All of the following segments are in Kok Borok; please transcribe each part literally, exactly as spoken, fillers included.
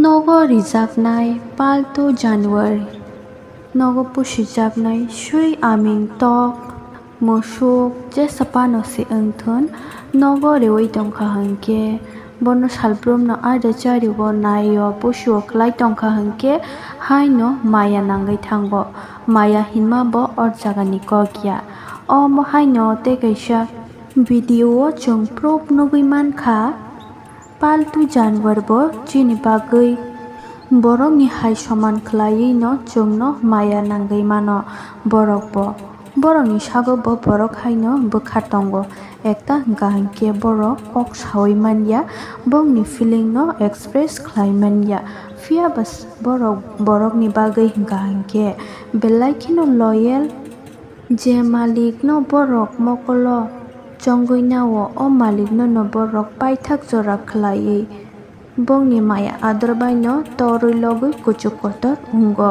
Nogo rijaknai paltu janwar, nogo pusijaknai sui aming tok, musuk jesa phano se wngthun, nogo rewi tongkha hwnkhe, bono salbrumno ada chario naio pusio kwlai tongkha hwnkhe, haino maya nangwi thango, maya hinma bo o jagani kok ya. Omo haino tei kaisa video o chwng proof nugwi mankha. Paltu janwar bo chini bagwi borokni hai soman khwlaiwi no chwngno maya nangwi mano borok bo. Borokni sago bo borok haino bwkha tongo. Ekta hwnkha hwnkhe borok kok sawi manya, bongni feeling no express khlai manya. Phiya ba s-, borok, borokni bagwi hwnkha hwnkhe belai kheno loyal. Je malikno borok mokolo chongwi nao, o malikno no borok paithak jora khlaiwi bongni maya ador baino torwi logwi kuchuk kotor wngo.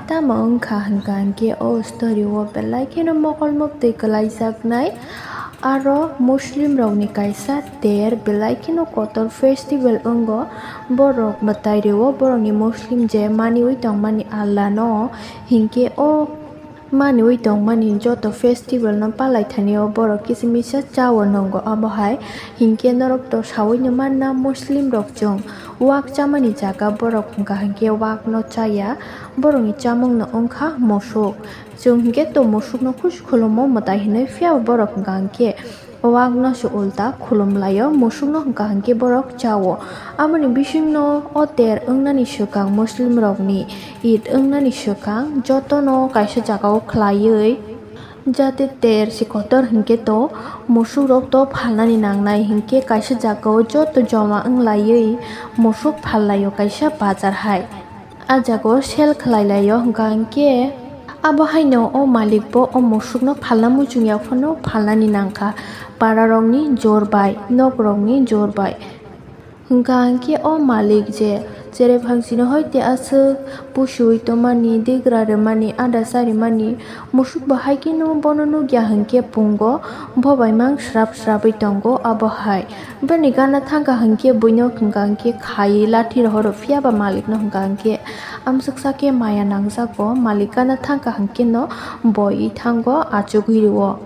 Tamo wngkha hwnkha hwnkhe o story o belai kheno mokol muktwi kwlaijaknai. Aro Muslim rokni kaisa ter belai kheno kotor festival wngo. Borok mwtai rwo borokni Muslim je maniwi tongmani Allah no, hinkhe o maniwi tongmani joto festival no palai thani o borok kisa misa chao nwngo. Abo hai hinkhe norok to sawi no manna Muslim rok chwng wak chamani jaga borok hwnkha hinkhe wak no chaya, borokni chamung no wngkha musuk. Chwng hinkhe to musuk no khusu khulumo mwtai hinwi, phiya bo borok hwnkha hinkhe o wak no se ulta khulum laio, musuk no hwnkha hinkhe borok chao. Aboni bisingno o ter wngnani swkang Muslim rokni Eid wngnani swkang jotono kaisa jagao khlaiwi, jate ter se kotor hinkhe to musuk rok to phalnani nangnai hinkhe kaisa jagao joto joma wnglaiwi musuk phallaio kaisa bazar hai. A jagao sale khlai laio hwnkha hinkhe abo haino o malik bo o musukno phalna muchung ya phano phalnani nangkha, para rokni jor bai, nok rokni jor bai. Hwnkha hinkhe o malik je cherai phangsini hoite aswk pusiwi tongmani, digra rwmani, ada charimani, musuk bo hai kheno bono nukya hinkhe pungo, bo bai mang srap srapwi tongo abo hai. Bini gana thangkha hinkhe buino hwnkha hinkhe khaiwi lathi rohoro, phiya ba malikno hwnkha hinkhe amswksa khe maya nangjago, malik gana thangkha hinkhe no boiwi thango, achugwi rwo.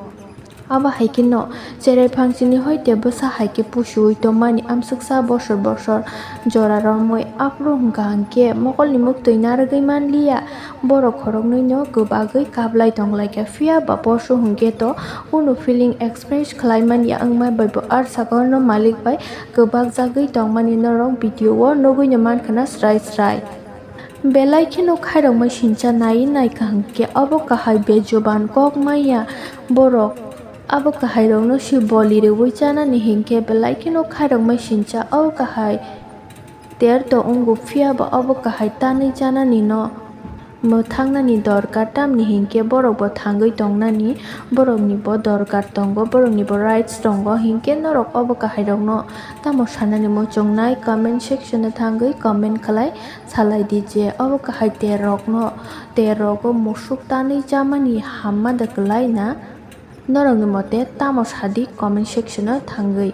Abo hai kheno cherai phangsini hoite bwsa hai khe pusiwi tongmani amswksa bosor bosor jora romwi aphuru hwnkha hinkhe mokolni muktwi narwgwi manliya. Borok khoroknwino kwbagwi kaplai tonglaikha, phiya ba boso hinkhe to kunu feeling express khlai manya wngma bai bo. Ar saka ono malik bai kwbak jagwi tongmani norok video o nugwino mankha na srai srai. Belai kheno khairokma sincha naiwi naikha hinkhe abo kahai bejoban kok manya borok. Abo kahairokno se boli rwui chanani hinkhe belai kheno khairokma sincha o kahai ter to wngo, phiya ba obo kahai tanwi chanani no mwthangnani dorkar, tamni hinkhe borok bo thangwi tongnani, borokni bo dorkar tongo, borokni bo rights tongo, hinkhe norok obo kahairokno tamo sanani muchungnai? Comment section o thangwi comment khlai salai di je obo kahai ter rokno, ter rogo musuk tanwi chamani hamma da kwlai na? Norokni mote tamo sadi comment section o thangwi.